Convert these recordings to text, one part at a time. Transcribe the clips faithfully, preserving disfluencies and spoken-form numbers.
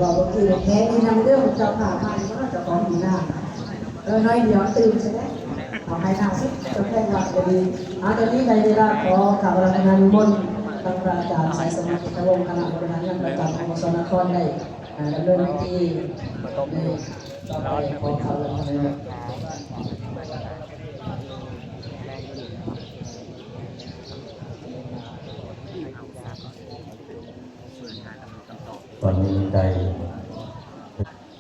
ว่าบางทีแค่นี้นำเรื่องของเจ้าภาพมานี่ก็น่าจะของดีหน้า เออ น้อยเดียวตื่นใช่ไหม เอาให้หน้าสุดเจ้าแพทย์ว่าจะดี เอาตอนนี้ในเวลาขอกราบอาราธนานิมนต์ ท่านพระอาจารย์สายสมาธิวงศ์ คณะบริหารงานประจำสโมสรนครได้ อ่า ดำเนินพิธีในต่อไป ขอกราบอาราธนา ตอนนี้ได้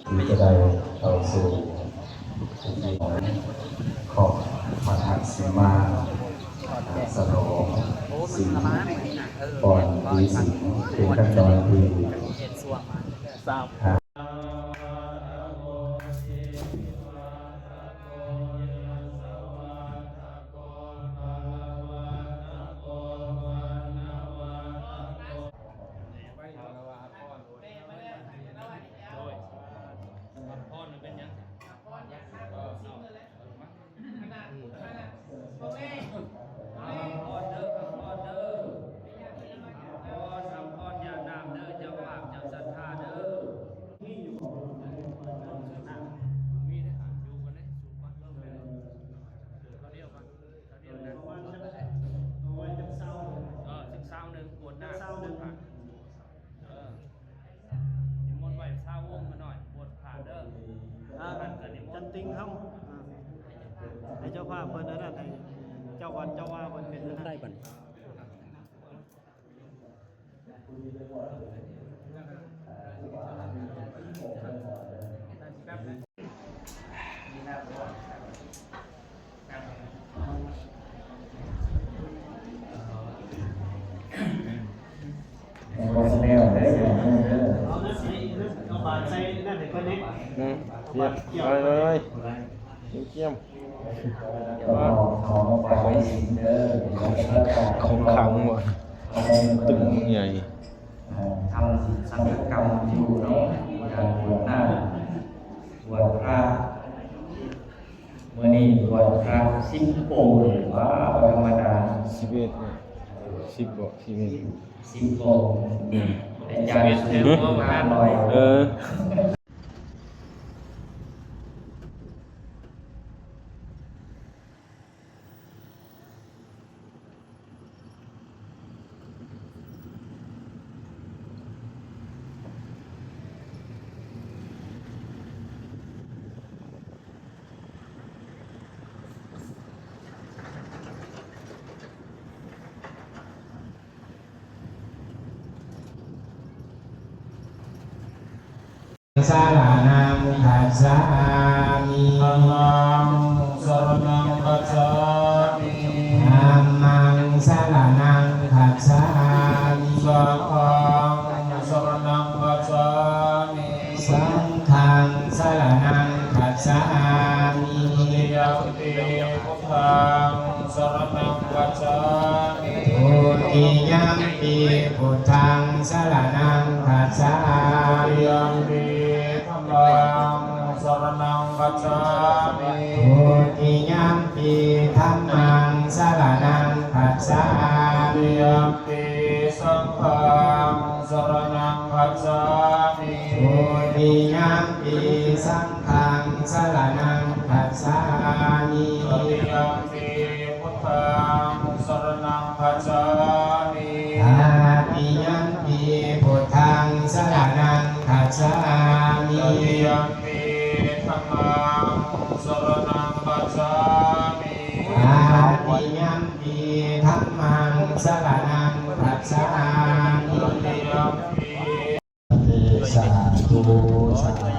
ที่จะได้เข้าสู่พิธีของขอบพระหัตถ์สีมา ฉลองศีลก่อนถือศีล เป็นขั้นตอนที่ เออ สิบเศร้าหนึ่ง บวชหน้า บวชพระ เออ นิมนต์ไหว้เช้าองค์มาหน่อย บวชพระเด้อ อ่า ท่านก็นิมนต์ จันติงเฮา อ่า ให้เจ้าภาพเพิ่นอันนั้น ให้เจ้าวัดเจ้าวาเพิ่นเป็นอันนั้น ได้บัดนี้ อืม เยี่ยม ไปเลย เยี่ยม ของขังหมด ตึงใหญ่ ทำสังฆกรรมอยู่เนาะ การบวชนาค บวชพระ มื้อนี้บวชพระสิบองค์ ว้าว บ่ธรรมดา สิบเอ็ด สิบบ่ สิบเอ็ด สิบองค์ อาจารย์ สิบเอ็ด ห้าร้อย เออ Saraṇaṃ gacchāmi. Dhammaṃ saraṇaṃ gacchāmi. Dhammaṃ saraṇaṃ gacchāmi. Saṅghaṃ saraṇaṃ gacchāmi. Saṅghaṃ saraṇaṃ gacchāmi. Dutiyampi buddhaṃ saraṇaṃ gacchāmi. Dutiyampi buddhaṃ saraṇaṃ gacchāmi. Dutiyampi dhammaṃ saraṇaṃ gacchāmi. Dutiyampi dhammaṃ saraṇaṃ gacchāmi. Dutiyampi saṅghaṃ saraṇaṃ gacchāmi. Dutiyampi saṅghaṃ saraṇaṃ gacchāmi. Tatiyampi buddhaṃ saraṇaṃ gacchāmi. Tatiyampi buddhaṃ saraṇaṃ gacchāmi. Tatiyampi dhammaṃ saraṇaṃ gacchāmi. Tatiyampi dhammaṃ saraṇaṃ gacchāmi. Tatiyampi Sādhu, sādhu.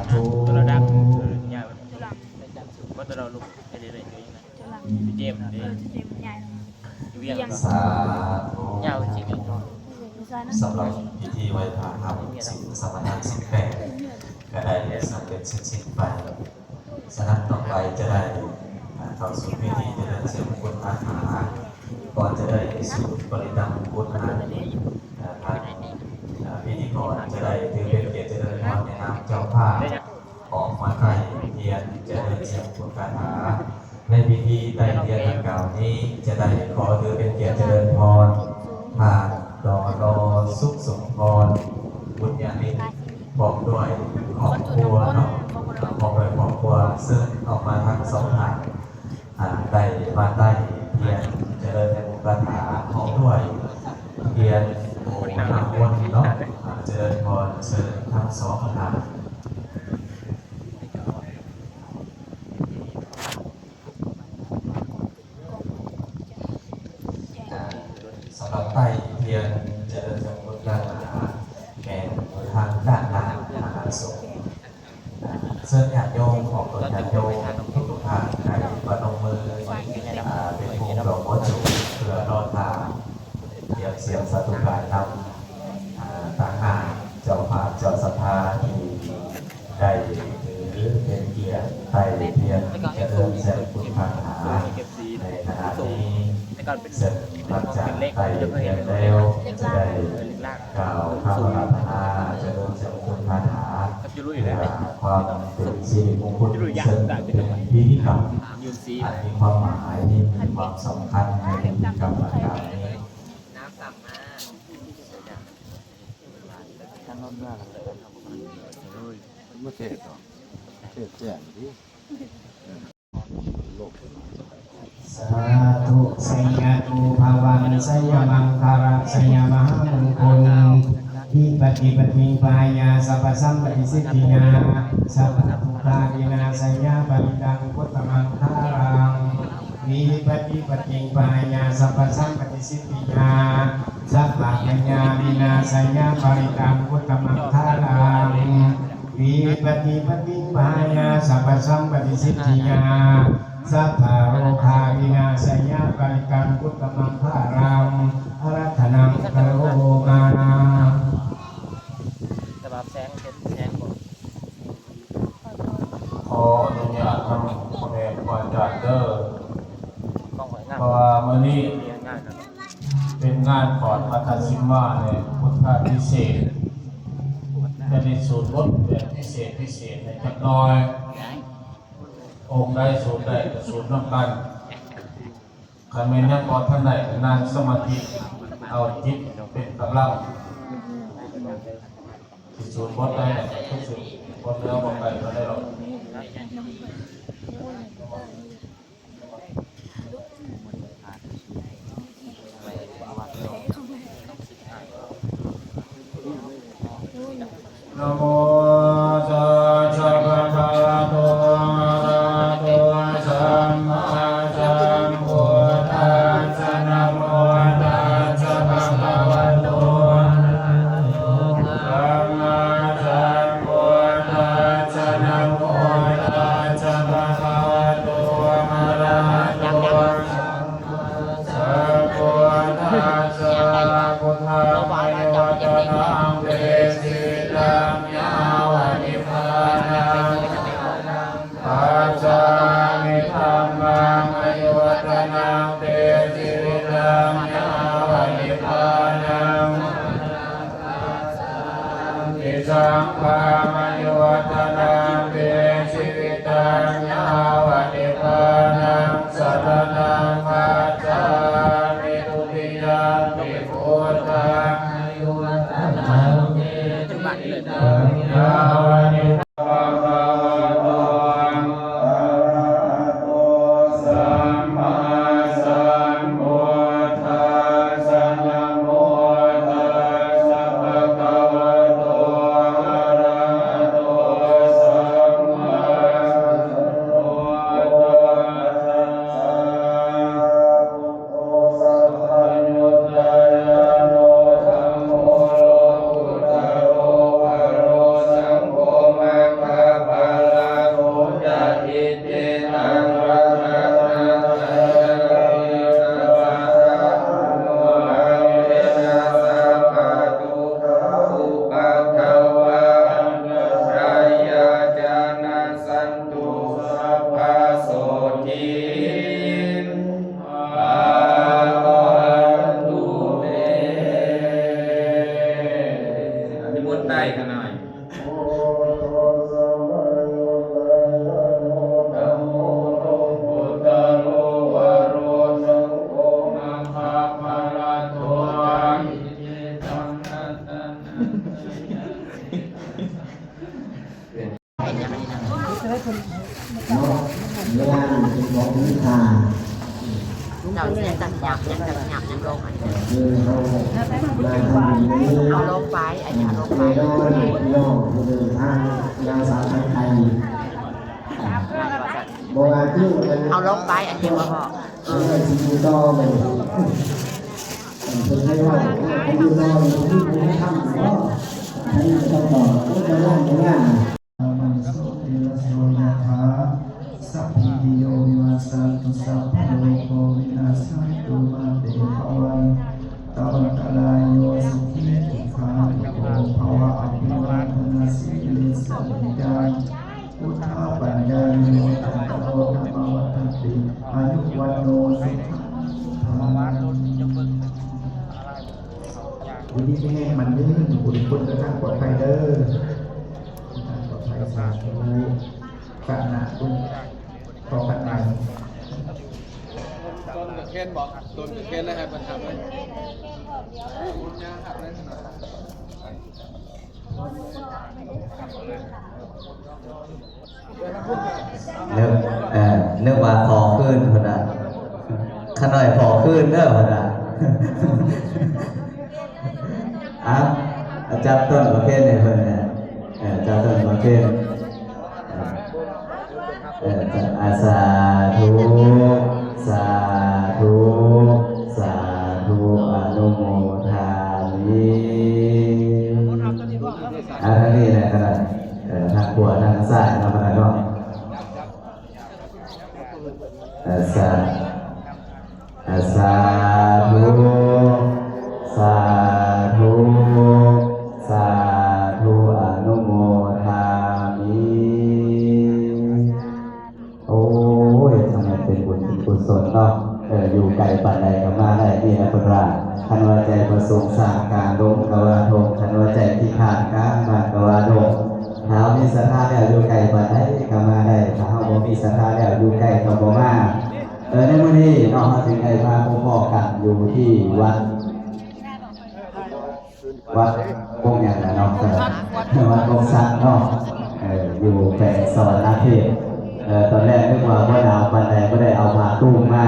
สำหรับพิธีไหว้พระรับศีลสมาทานศีลแปด ก็ได้สำเร็จเสร็จสิ้นไป ฉะนั้นต่อไปจะได้ อ่า เข้าสู่พิธีเจริญเสียงมงคลคาถา ก่อนจะได้สูดปริตรมงคลนั้น อ่า ท่าน อ่า พิธีกรจะได้ถือเป็นเกียรติเจริญพรในนามเจ้าภาพ ออกมาไถ่เทียนเจริญเสียงมงคลคาถา ในพิธีไถ่เทียนดังกล่าวนี้ จะได้ขอถือเป็นเกียรติเจริญพร ท่าน ดอลอ สุขสมพร บุญญาณิต ม พร้อมด้วยครอบครัวเนาะ พร้อมด้วยครอบครัว เชิญออกมาทั้งสองท่าน อ่า ได้มาไต้เทียนเจริญในมุขคาถา พร้อมด้วยเทียนโอน้ำมนต์เนาะ อ่า เจริญพร เชิญทั้งสองท่าน สำหรับไต้เทียนเจริญสมบูรณ์ด้านหน้า แม่นอยู่ทางด้านหน้า มหาสงฆ์ เชิญญาติโยม ออกตนญาติโยม ทุกๆท่าน ให้ประนมมือ อ่า เป็นพวงดอกบัวจุ่ม เพื่อรอท่า เตรียมเสียงสาธุการนำ อ่า ต่างหน้า เจ้าภาพ เจ้าศรัทธาที่ ได้ถือเป็นเกียรติไต้เทียนเจริญแสงคุณคาถาในขณะนี้ ซึ่งหลังจากไต้เทียนแล้วจะได้กล่าวคำอาราธนาเจริญแสงคุณคาถา เพื่อความเป็นสิริมงคล ซึ่งเป็นพิธีกรรมอันมีความหมายที่มีความสำคัญในพิธีกรรมต่างๆนี้ Sādhu. Jayatu bhava jayamaṅgala jayamahāmaṅgala, vipattipaṭibāhāya sabbasampattisiddhiyā sabbarogavināsāya parittaṃ brūtha maṅgalaṃ. Vipattipaṭibāhāya sabbasampattisiddhiyā sabbabhayavināsāya parittaṃ brūtha maṅgalaṃ. Vipattipaṭibāhāya sabbasampattisiddhiyā sabbarogavināsāya parittaṃ brūtha maṅgalaṃ. Ārādhanaṃ karoma. ขออนุญาตนำพ่อแม่ครูอาจารย์เด้อ เพราะว่ามื้อนี้เป็นงานก่อนมัทธสิมาและพุทธาภิเษก จะได้สูตรบทแบบพิเศษพิเษษในจักหน่อย องค์ใดสูตรได้ก็สูตรนำกัน คันแม่นยังบ่ทันได้ก็นั่งสมาธิ เอาจิตเป็นกำลัง สิสูตรบทใดก็ทุกสูตร บ่เหลือบ่ใกล้บ่ได้หรอก Namo tassa bhagavato arahato sammāsambuddhassa. Namo tassa bhagavato arahato sammāsambuddhassa. Namo tassa bhagavato arahato sammāsambuddhassa. Buddhaṃ āyuvaḍḍhanaṃ te jīvitaṃ yāva nibbānaṃ gacchāmi. Dhammaṃ āyuvaḍḍhanaṃ te jīvitaṃ yāva nibbānaṃ gacchāmi. Saṅghaṃ āyuvaḍḍhanaṃ te jīvitaṃ yāva nibbānaṃ saraṇaṃ gacchāmi. Dutiyampi buddhaṃ āyuvaḍḍhanaṃ te jīvitaṃ yāva nibbānaṃ gacchāmi. Bhagavato arahato sammāsambuddhassa. Namo tassa bhagavato arahato sammāsambuddhassa. Anumodāmi. เนาะ เวลานี่เป็นของมีค่า เจ้าสิยังจักหยาบยังจักหยาบยังลงอันนี้ คือเฮามาทำบุญมื้อนี้ เอาลงไป อันนี้เอาลงไป แน่นอนพี่น้องผู้เดินทางยาวสาวทางไกล บ่ว่าคือกัน เอาลงไป อันนี้บ่พอ เออ สิอยู่ต่อไป เพิ่นให้ว่า เพิ่นอยู่ต่อ เพิ่นอยู่ เพิ่นทำเนาะ อันนี้ก็ต้องต่อ เพิ่นจะว่าง จะว่าง Namaso teraso yathā, sabbītiyo vivajjantu, sabbarogo vinassatu, mā te bhavatvantarāyo, sukhī dīghāyuko bhava. Abhivādanasīlissa niccaṃ vuḍḍhāpacāyino cattāro dhammā vaḍḍhanti, āyu vaṇṇo sukhaṃ balaṃ. อยู่ดีมีแฮง หมั่นยืน ทุกคนเดินทางปลอดภัยเด้อ เดินทางปลอดภัย สาธุ สาธุ ขอกันใหม่ ต้นกระเคนบอก ต้นกระเคนเลย ให้เพิ่นทำเลย นึก เอ่อ นึกว่าขอคืนพุ้นน่ะ ข้าน้อยขอคืนเด้อพุ้นน่ะ เอ้า จับต้นกระเคนให้เพิ่นเนี่ย เออ จับต้นกระเคน เออ จับ อ่ะ สาธุ สาธุ สาธุ อนุโมทามิ อ่ะ ทางนี้นะครับ เออ ทางขวา ทางซ้าย ทางขวาเนาะ เออ สา อ่ะ สาธุ สาธุ สาธุ อนุโมทามิ โอ้ย ทำไมเป็นบุญเป็นกุศลเนาะ เออ อยู่ไกลปานใดก็มาได้ นี่นะเพิ่นว่า คันว่าใจประสงค์สร้างกาหลงก็ว่าโทษ คันว่าใจขี้คร้านกลางบ้านก็ว่าโทษ ถ้ามีศรัทธาแล้วอยู่ไกลปานใดก็มาได้ ถ้าเฮาบ่มีศรัทธาแล้วอยู่ไกลก็บ่มา เออ ในมื้อนี้เนาะ เฮาจึงได้มาพบพ้อกันอยู่ที่วัด วัดโคกหยังนะเนาะ เออ วัดโคกสักเนาะ เออ อยู่แขวงสะหวัดนคร เออ ตอนแรกนึกว่าบ่หนาวปานใด บ่ได้เอาผ้าตุ้มมา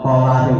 พอมาถึง